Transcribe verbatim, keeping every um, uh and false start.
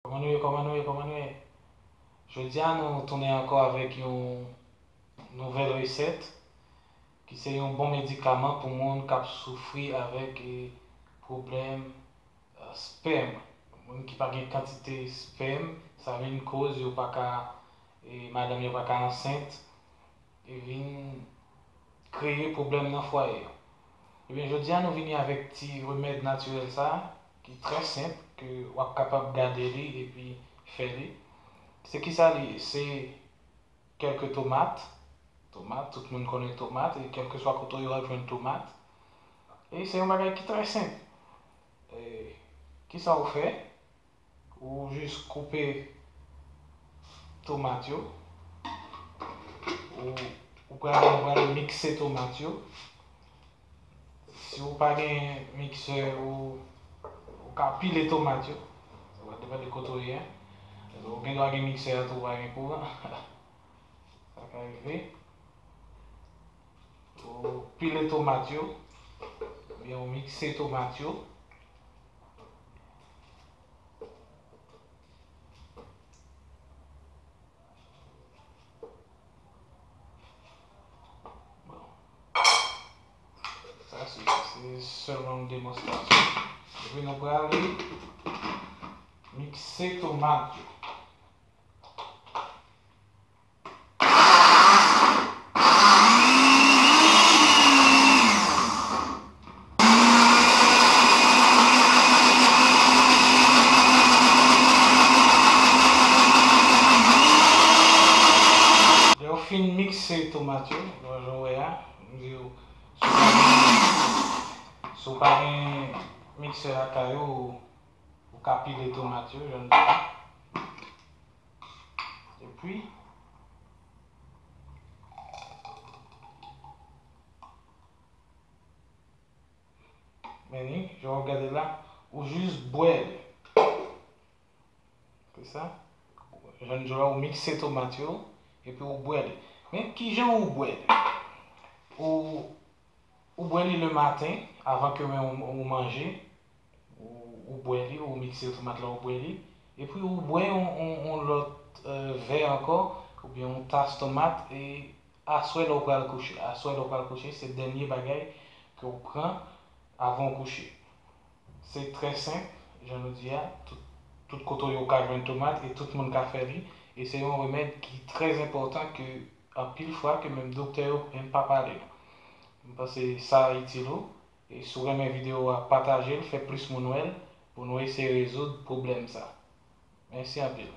Kòman nou ye, kòman nou ye, kòman nou ye? Jodi a nou tounen ankò avèk yon nouvèl resèt ki se yon bon medikaman pou moun k ap soufri avèk eh, pwoblèm eh, spèm. Moun ki pa gen kantite spèm, sa vin koz yo pa ka, eh, madanm yo pa ka ansent, e vin kreye pwoblèm nan fwaye yo. Ebyen, jodi a nou vini avèk ti remèd natirèl sa a, ki trè senp, ke w ap kapab gade li epi fè li. Se kisa li ye? Se kèlke tomat. Tomat, tout moun konnen tomat, e kèlkeswa kote w ye w ap jwenn tomat. E se yon bagay ki trè senp. E, kisa w fè? Ou jis koupe tomat yo. Ou, ou pral, ou pral mikse tomat yo. Si ou pa gen miksè, ou, ou ka pile tomat yo. Sa va depann de kote ou ye. Ou gen dwa gen miksè a tou, ou pa gen kouran. Sa ka rive. Ou pile tomat yo. Oubyen ou mikse tomat yo. Bon. Sa se, se sèlman yon demonstrasyon. Epi nou prale mikse tomat yo. Lè w fin mikse tomat yo, jan w wè a, m di w, si w pa gen, si w pa gen miksè lakay ou, ou ka pile tomat yo, jan m di w. Epi, men li, jan w ap gade la, ou jis bwè li. Se sa. Jan m di w la, ou mikse tomat yo, epi ou bwè li. Men kijan ou bwè li? Ou, ou bwè li le maten, avan ke menm ou, ou manje. Ou, ou bwè li, ou mikse tomat la, ou bwè li. Epi ou bwè yon, yon, yon lòt eh, vè ankò, oubyen yon tas tomat, e aswè lè w pral kouche. Aswè lè w pral kouche, se dènye bagay ke w pran avan w kouche. Se trè senp, jan nou di a, tout, tout kote w ye w ka jwenn tomat e tout moun ka fè li. E se yon remèd ki trè enpòtan ke anpil fwa ke menm doktè yo menm pa pale nou. M panse sa itil ou. E si w renmen videyo a, pataje l, fè plis moun wè l, pou nou eseye rezoud pwoblèm sa. Mèsi anpil.